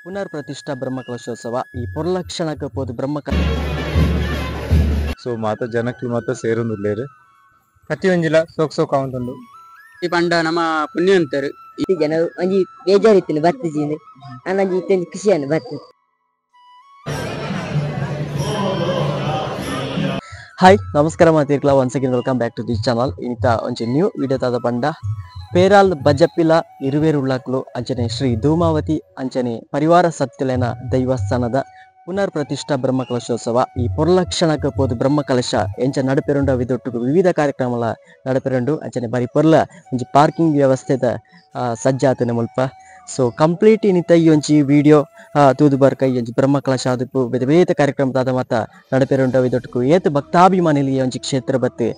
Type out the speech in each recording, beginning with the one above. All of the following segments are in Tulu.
ಪುನರ್ ಪ್ರತಿಷ್ಠಾ ಬ್ರಹ್ಮಕಲಶೋತ್ಸವ ಈ ಪೊರ್ಲಕ್ಷಣಕ್ಕೆ ಪೋದು ಬ್ರಹ್ಮ ಸೊ ಮಾತ ಜನಕ್ಲು ಮಾತ ಸೇರೊಂದುಲ್ಲೆರ್ ಪ್ರತಿಯೊಂಜಿಲ ಸೋಕ್ ಸೋಕ್ ಆವೊಂದುಂಡು. ಈ ಪಂಡ ನಮ್ಮ ಪುಣ್ಯವಂತರು. ಜನ ಒಂಜಿ ಬೇಜಾರ್ ಇತ್ತಿನ ಬತ್ತಿಜಿಂದು ಅಂಡ ಇತ್ತೆ ಒಂಜಿ ಖುಷಿಯನ್ನು ಬತ್ತು. ಹಾಯ್ ನಮಸ್ಕಾರ ಮಾತಿರ್ಕಲ, once again welcome back to this channel. ಇಂತ ಒಂಜಿ ನ್ಯೂ ವಿಡಿಯೋ ತಾದ ಪಂಡ ಪೇರಾಲ್ ಬಜಪ್ಪಿಲ ಇರುವೇರುಳ್ಳಕ್ಲು ಅಂಚನೆ ಶ್ರೀ ಧೂಮಾವತಿ ಅಂಚನೆ ಪರಿವಾರ ಸತ್ಯಲೇನ ದೈವಸ್ಥಾನದ ಪುನರ್ ಪ್ರತಿಷ್ಠಾ ಬ್ರಹ್ಮಕಲಶೋತ್ಸವ ಈ ಪೊರ್ಲಕ್ಷಣಕ್ಕೆ ಪೋದು ಬ್ರಹ್ಮಕಲಶ ಎಂಚ ನಡಪೆರುಂಡು ಅವಿದೊಟ್ಟುಗು ವಿವಿಧ ಕಾರ್ಯಕ್ರಮಲ ನಡಪೆರುಂಡು ಅಂಚನೆ ಬಾರಿ ಪೊರ್ಲ ಒಂಜಿ ಪಾರ್ಕಿಂಗ್ ವ್ಯವಸ್ಥೆದ ಸಜ್ಜಾತನೆ ಮುಲ್ಪ. ಸೊ ಕಂಪ್ಲೀಟ್ ಇನ್ನಿತ ಈ ಒಂಜಿ ವಿಡಿಯೋ ತೂದು ಬರ್ಕ ಈ ಒಂಜಿ ಬ್ರಹ್ಮಕಲಶ ಆದಿಪ್ಪು ಬೇತೆ ಬೇತೆ ಕಾರ್ಯಕ್ರಮ ತಾದ ಮಾತ ನಡಪೆರುಂಡು ಅವಿದೊಟ್ಟುಗು ಏತ್ ಭಕ್ತಾಭಿಮಾನಿಲು ಈ ಒಂಜಿ ಕ್ಷೇತ್ರ ಬತ್ತು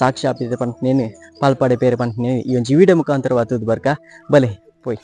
ಸಾಕ್ಷಿ ಆಪಿದೆ ಪಂಟನೇನು ಪಾಲ್ಪಾಡೆ ಪೇರು ಪಂಟನೇನು ಈ ಒಂಜಿ ವಿಡಿಯೋ ಮುಖಾಂತರ ತೂದು ಬರ್ಕ ಬಲೆ ಪೋಯ್.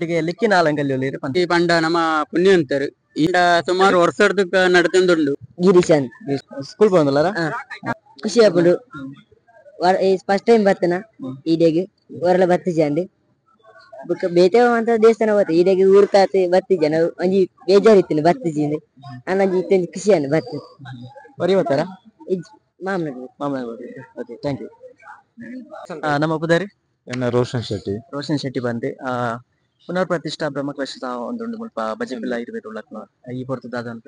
ಮೊಕ್ಲೆಗೆ ಲಿಕ್ಕಿನ ಆಲಂಗಲ್ಲಿ ಪಂತ ಈ ಪಂಡ ನಮ್ಮ ಪುಣ್ಯವಂತರು ಇಂಡ ಸುಮಾರು ವರ್ಷದ ನಡತೊಂದುಂಡು. ಗಿರೀಶ್ ಅಂತ. ಸ್ಕೂಲ್ ಬಂದಲ್ಲರ? ಖುಷಿ ಆಪುಂಡು. ಫಸ್ಟ್ ಟೈಮ್ ಬತ್ತನ ಈಡೆಗ್ ಹೊರಲ ಬತ್ತಿಜಂಡ್ ಬೊಕ್ಕ ಬೇತೆ ಅಂತ ದೇವಸ್ಥಾನ ಬತ್ತ ಈಡೆಗ್ ಊರು ತಾತ ಬತ್ತಿಜನ ಒಂಜಿ ಬೇಜಾರ್ ಇತ್ತಿನ ಬತ್ತಿಜಿಂದ್ ಅಣ್ಣಂಜಿ ಇತ್ತೊಂಜಿ ಖುಷಿ ಅನ್ನ ಬತ್ತು. ಬರಿ ಬರ್ತಾರ? ಇಜ್ಜಿ ಮಾಮನ. ಮಾಮನ. Okay, thank you. ನಮ್ಮ ಪುದಾರಿ? ಎನ್ನ ರೋಷನ್ ಶೆಟ್ಟಿ. ರೋಷನ್ ಶೆಟ್ಟಿ ಬಂದೆ. ಪುನರ್ ಪ್ರತಿಷ್ಠಾ ಬ್ರಹ್ಮಕಲಶ ಒಂದುಂಡು ಮುಲ್ಪ ಬಜಪಿಲ್ಲ ಇರ್ಬೇಕು ಉಳ್ಳಕ್ನ ಈ ಪೊರ್ತು ದಾದ ಅಂತ.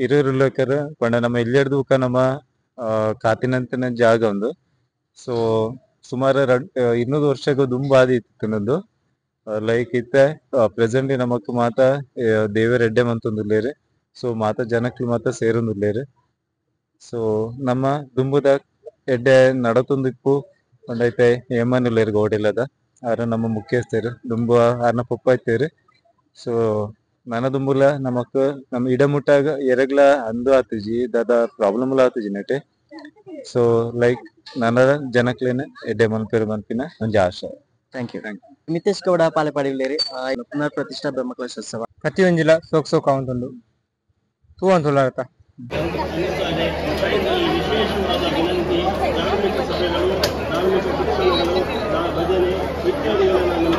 ಇರುಲಕರ್ ಪಂಡ ನಮ್ಮ ಎಲ್ಯಡ್ದು ಬುಕ್ಕ ನಮ್ಮ ಕಾತಿನಂತಿನ ಜಾಗ ಒಂದು. ಸೊ ಸುಮಾರು 200 ವರ್ಷಗ್ ದುಂಬು ಆದಿತ್ತಿನಂದು ಲೈಕ್ ಇತ್ತೆ ಪ್ರೆಸೆಂಟ್ ನಮಕ್ ಮಾತ ದೇವೆರ್ ಎಡ್ಡೆ ಮಂತೊಂದುಲ್ಲೆರ್. ಸೊ ಮಾತ ಜನಕ್ಲು ಮಾತ ಸೇರೊಂದುಲ್ಲೆರ್. ಸೊ ನಮ್ಮ ದುಂಬುದ ಎಡ್ಡೆ ನಡತೊಂದಿಪ್ಪು ಪಂಡ ಇತ್ತೆ ಹೇಮನ್ ಉಲ್ಲೆರ್ ಗೋಡಿಲ್ಲದ ಆರ್ ನಮ್ಮ ಮುಖ್ಯಸ್ಥೆರ್ ದುಂಬು ಆರ್ನ ಪೊಪ್ಪ ಇತ್ತೆರ್. ಸೊ ನನ ದುಂಬುಲ ನಮಕ್ ನಮ್ಮ ಇಡ ಮುಟ್ಟಾಗ ಎರೆಗ್ಲ ಅಂದು ಆತುಜಿ ದಾದ ಪ್ರಾಬ್ಲಮ್ ಲ ಆತುಜಿ ನೆಟೆ. ಸೊ ಲೈಕ್ ನನ ಜನಕ್ಲೆನ್ ಎಡ್ಡೆ ಮನ್ಪೆರ್ ಮನ್ಪಿನ ಒಂಜಿ ಆಶೆ. Thank you. Mitesh Gowda Palepadi ಉಲ್ಲೇರಿ ಪುನರ್ ಪ್ರತಿಷ್ಠಾ ಬ್ರಹ್ಮಕಲಶೋತ್ಸವ. ಪ್ರತಿಯೊಂಜಿಲ ಸೋಕ್ ಸೋಕ್ ಆವೊಂದುಂಡು ತೂವೊಂದುಲ್ಲಾರತ. ವಿಶೇಷವಾದ ವಿನಂತಿ, ಧಾರ್ಮಿಕ ಸಭೆಗಳು, ಧಾರ್ಮಿಕ ಶಿಕ್ಷಣಗಳು, ಭಜನೆ ಇತ್ಯಾದಿಗಳನ್ನು